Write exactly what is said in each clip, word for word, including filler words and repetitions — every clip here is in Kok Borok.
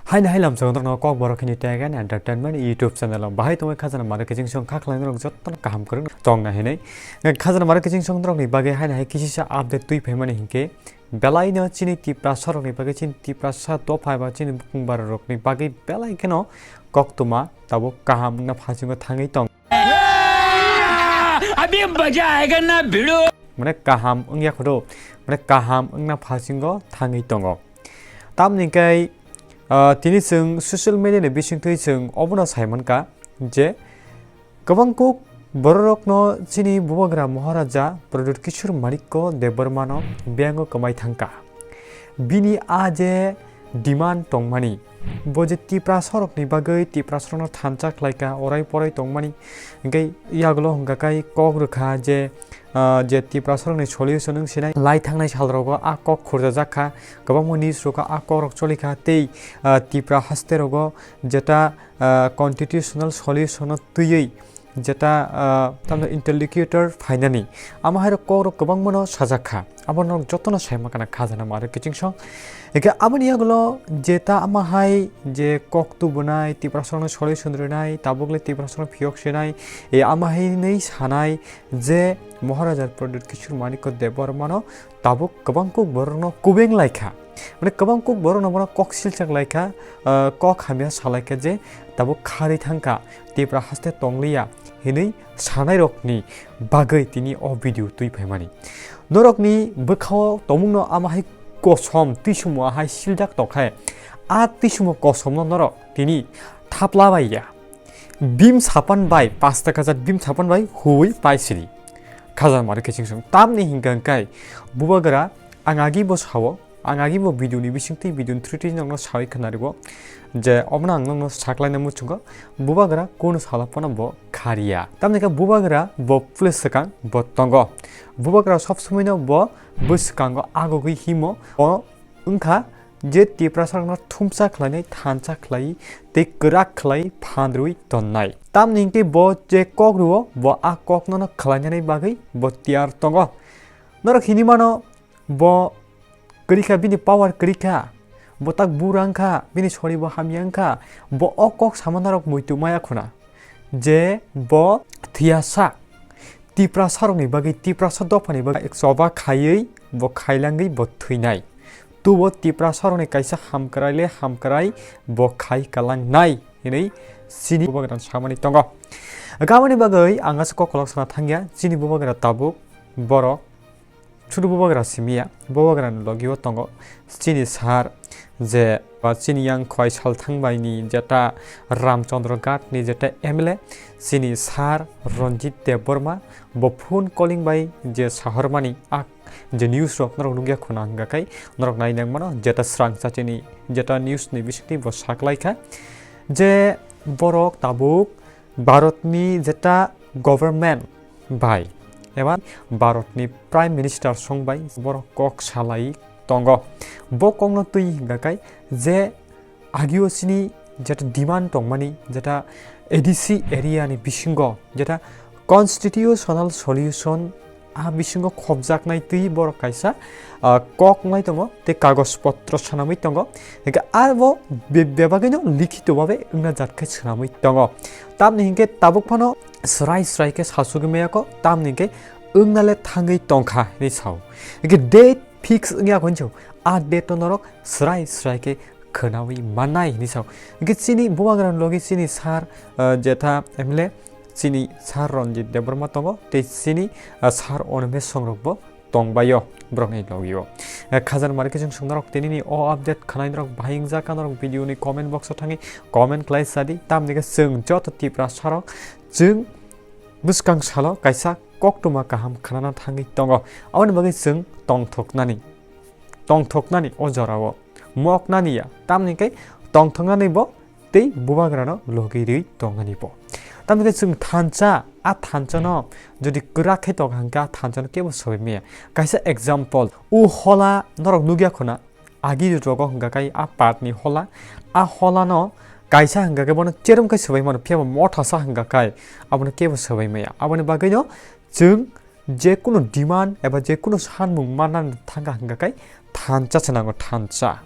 Haino hai lamsok norokno Kokborok hini Tech and Entertainment YouTube channel o bahai tongwi khajana mare kiching song kha khlai norok jotono kaham kwrwng tongna hinwi. Khajana mare kiching song norokni bagwi haino hai kisisa update twi phaimani hinkhe belaino chini Tiprasarokni bagwi, chini Tiprasa dopha eba chini bukung bararokni bagwi belai kheno koktwma tabuk kaham wngna phasingo thangwi tong. अभी मजा आएगा ना भिड़ो। Mane kaham wngya khodo, mane kaham wngna phasingo thangwi tongo. Tamni kai, ah, tini chwng social media ni bisingtwi chwng obono sai mankha je kwbang kuk bororokno chini bubagra Maharaja Pradyut Kishore Manikya Debbarmano biyang o kwmai thangkha. Bini a je demand tongmani, bo je Tiprasarokni bagwi Tiprasarokno thansa khlaikha, orai porai tongmani, hwnkhe yagulo hwnkha kai kok rwkha je, ah, je Tiprasarokni solution wng sinai lai thangnai salrogo a kok khurjajak kha, kwbangma news rogo a kokrok cholikha tei, ah, Tipra haste rogo jeta, ah, constitutional solution o twiwi jeta, ah, tamno interlocutor phainani, amo hairok kokrok kwbangmano sajak kha. Abo norok jotono sai mankha khajana mare kiching song. Hingkhe aboni yagulo jeta ama hai je kok tubunai, Tiprasarokno solution rwnai, tabukle Tiprasarokno phiyok sinai, e ama hai hinwi sanai je Maharaja Pradyut Kishore Manikya Debbarmano tabuk kwbang kuk borokno kubeng laikha. Mane kwbang kuk borokno bono kok silchak laikha, ah, kok hamya salaikha je tabuk kharwi thangkha, Tipra haste tongliya hinwi sanairokni bagwi tini o video twi phaimani. Norokni bwkhao tongmungno ama hai kosom twi sumo hai siljak tongkhe, a twi sumo kosomno norok tini thapla baiya. Bim sapan bai pasta kajak bim sapan bai huwi paisiri. Khajana mare kiching song. Tamni hingka hingkai bubagra ang agi bo sao, ang agi bo video ni bising twi video ni three twi nokno sawi khwnarigo je omono ang nokno saklaina muchungo bubagra kuno sala phano bo khariya. Tamni khe bubagra bo police swkang bo tongo. Bubagra sob somoi no bo bwskango agogwi himo o wngkha je Tiprasarokno thumsa khlainai, thansa khlai tei kwrak khlai phan rwui tonnai. Tamni hwnkhe bo je kok rwo, bo a kokno no khlainani bagwi bo tiyar tongo. Norok hinwi mano, bo kwrwi kha, bini power kwrwi kha, bo tak bura wngkha, bini sori bo hamya wngkha, bo o kok sama norok muitu maya khuna. Je bo thwiyasa Tiprasarokni bagwi, Tiprasa dophani bagwi choba khaiwi bo khailangwi bo thwinai. Tubo Tiprasarokni kaisa hamkrai le hamkrai bo khai kalangnai hinwi chini bubagrano samani tongo. Aboni bagwi ang aswk kokolok sana thangya, chini bubagra tabuk borok Sudu bubagra simiya, bubagrani logio tongo chini sar, je ba chini yang khwai salthang bai ni jeta Ramchandra Ghat ni jeta M L A, chini sar Ranjit Debbarma, bo phone calling bai je sahormani ak je news rok norok nukya khuna hwnkha khai norok nai nang mano, jeta srang cha chini jeta news ni bisingtwi bo saklai kha je borok tabuk Bharatni jeta government bai eba Bharatni Prime Minister song bai borok kok salai tongo. Bo kokno twi hwnkha khai je agio chini jeta demand tongmani jeta A D C area ni bisingo jeta constitutional solution a bisingo khopjaknai twi borok kaisa, ah, kok wngnai tongo tei kagoj potro swnamwi tongo. Hingkhe abo be-, bebagwino likhito babe wngna jat khe swnamwi tongo. Tamni hinkhe tabuk phano swrai swrai khe sasugwi maya kho, tamni hinkhe wngna le thangwi tongkha hinwi sao. Hinkhe date fix wngya kho hinwi sao, a date no norok swrai swrai khe khwnawi mannai hinwi sao. Hinkhe chini bubagrani logi chini sar, ah, jetha M L A, chini sar Ranjit Debbarma tongo, tei chini, ah, sar Animesh Songrok bo tongbaio borokni logio. Eh, khajana mari khe chwng song norok tinini o update khwnai norok bahai wngjakha norok video ni comment box o thangwi comment khlai sadi, tamni khe chwng joto Tiprasarok chwng bwskang salo kaisa koktwma kaham khwnana thangwi tongo, aboni bagwi chwng tongthoknani, tongthoknani o jorao moknani ya, tamni khe tongthoknani bo tei bubagrano logi rwi tongani bo. Tamni khe chwng thansa, a thansano jodi kwrak khe tong hwnkhe a thansano kebo swbai maya. Kaisa example, o hola norok nukya khuna, agi rogo hwnkha khai a patni hola, a holano kaisa hwnkha khe bono cherwm khe swbai mano, phiya bo mothasa hwnkha khai abono kebo swbai maya. Aboni bagwino chwng je kunu demand eba je kunu sanmung manna thangkha hwnkha khai thansa se nango, thansa.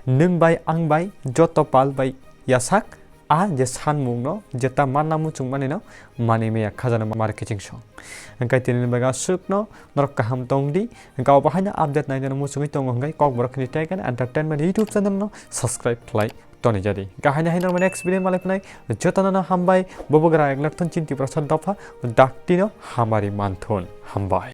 Nwng bai ang bai joto pal bai yasak a je sanmung no jeta manna muchung mani no mani meya khajana mar kiching song. Hingkai tini ni baga suk no norok kaham tong di. Hingka obo haino update nai no muchungui tongo hingkai Kokborok ni Tech and Entertainment YouTube channel no subscribe khlai toni jadi. Hingka haino haino next video malai phnai joto no hambai bobo gra ek lakh thun chinti prasad dopha dakti no hamari manthun hambai.